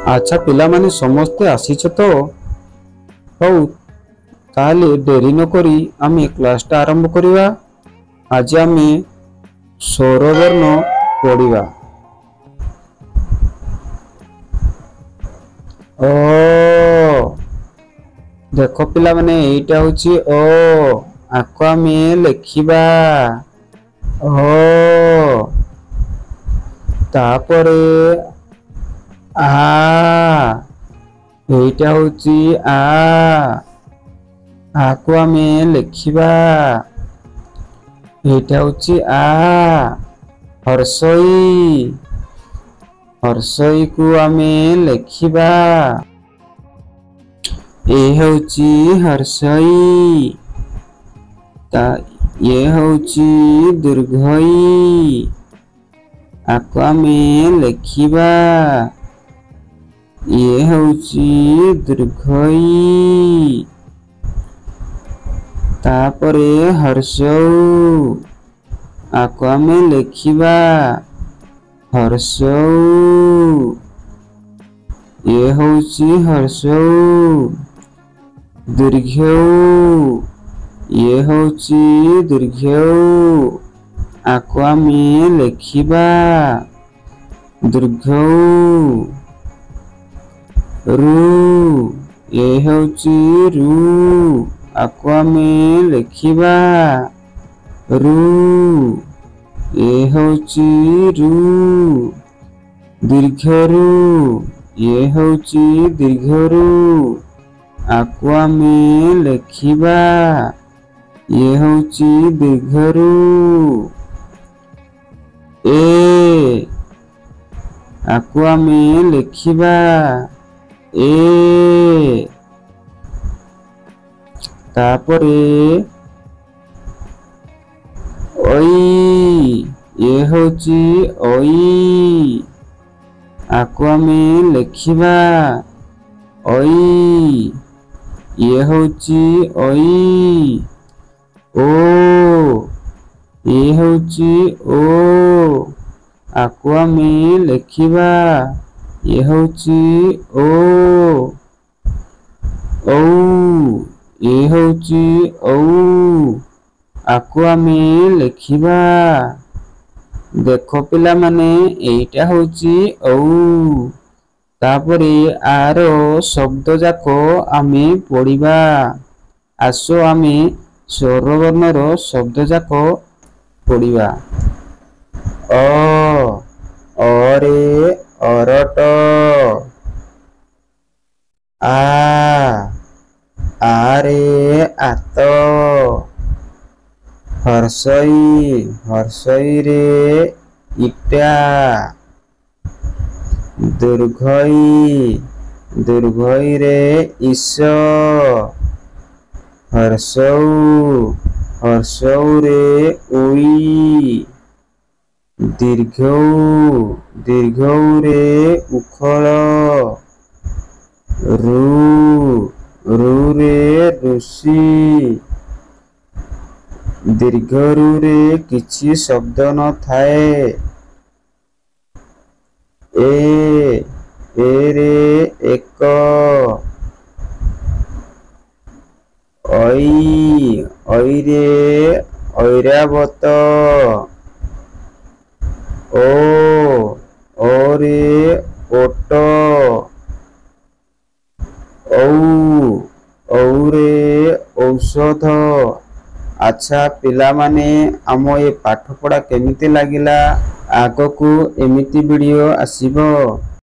ଆଚ୍ଛା ପିଲାମାନେ, ସମସ୍ତେ ଆସିଛ ତ? ହଉ, ତାହେଲେ ଡେରି ନକରି ଆମେ କ୍ଲାସଟା ଆରମ୍ଭ କରିବା। ଆଜି ଆମେ ସ୍ୱରବର୍ଣ୍ଣ ପଢ଼ିବା। ଅ, ଦେଖ ପିଲାମାନେ, ଏଇଟା ହଉଛି ଅ। ଆକୁ ଆମେ ଲେଖିବା ଅ। ତାପରେ ଆ, ଏଇଟା ହଉଛି ଆ। ଆକୁ ଆମେ ଲେଖିବା। ଏଇଟା ହଉଛି ଆ। ହର୍ଷଇ, ହର୍ଷଇକୁ ଆମେ ଲେଖିବା। ଏ ହେଉଛି ହର୍ଷଇ। ତା ଇଏ ହେଉଛି ଦୀର୍ଘଇ। ଆକୁ ଆମେ ଲେଖିବା। ଇଏ ହେଉଛି ଦୀର୍ଘଇ। ତାପରେ ହର୍ଷଉ, ଆକୁ ଆମେ ଲେଖିବା। ହର୍ଷଉ, ଇଏ ହେଉଛି ହର୍ଷଉ। ଦୀର୍ଘଉ, ଇଏ ହେଉଛି ଦୀର୍ଘଉ। ଆକୁ ଆମେ ଲେଖିବା ଦୀର୍ଘଉ। ରୁ, ଏ ହେଉଛି ରୁ। ଆକୁ ଆମେ ଲେଖିବା ରୁ। ଏ ହେଉଛି ରୁ। ଦୀର୍ଘ ରୁ, ଇଏ ହେଉଛି ଦୀର୍ଘ ରୁ। ଆକୁ ଆମେ ଲେଖିବା। ଇଏ ହେଉଛି ଦୀର୍ଘ ରୁ। ଏ, ଆକୁ ଆମେ ଲେଖିବା ଏ। ତାପରେ ଐ, ଇଏ ହେଉଛି ଐ। ଆକୁ ଆମେ ଲେଖିବା ଐ। ଇଏ ହେଉଛି ଐ। ଓ, ଇଏ ହେଉଛି ଓ। ଆକୁ ଆମେ ଲେଖିବା। ଇଏ ହେଉଛି ଓ। ଔ, ଇଏ ହେଉଛି ଔ। ଆକୁ ଆମେ ଲେଖିବା। ଦେଖ ପିଲାମାନେ, ଏଇଟା ହେଉଛି ଔ। ତାପରେ ଆର ଶବ୍ଦ ଯାକ ଆମେ ପଢ଼ିବା। ଆସ, ଆମେ ସ୍ୱରବର୍ଣ୍ଣର ଶବ୍ଦ ଯାକ ପଢ଼ିବା। ଅ, ଅରେ ଅରଟ। ଆ, ଆରେ ଆତ। ହର୍ଷଇ, ହର୍ଷଇରେ ଇଟା। ଦୀର୍ଘଇ, ଦୀର୍ଘଇରେ ଇସ। ହର୍ଷଉ, ହର୍ଷଉରେ ଉଇ। ଦୀର୍ଘଉ, ଦୀର୍ଘଉରେ ଉଖଳ। ରୁ, ରୁରେ ଋଷି। ଦୀର୍ଘ ରୁରେ କିଛି ଶବ୍ଦ ନଥାଏ। ଏ, ଏରେ ଏକ। ଐ, ଐରେ ଐରାବତ। ଓ, ଓରେ ଓଟ। ଔ, ଔରେ ଔଷଧ। ଆଚ୍ଛା ପିଲାମାନେ, ଆମ ଏ ପାଠପଢ଼ା କେମିତି ଲାଗିଲା? ଆଗକୁ ଏମିତି ଭିଡ଼ିଓ ଆସିବ।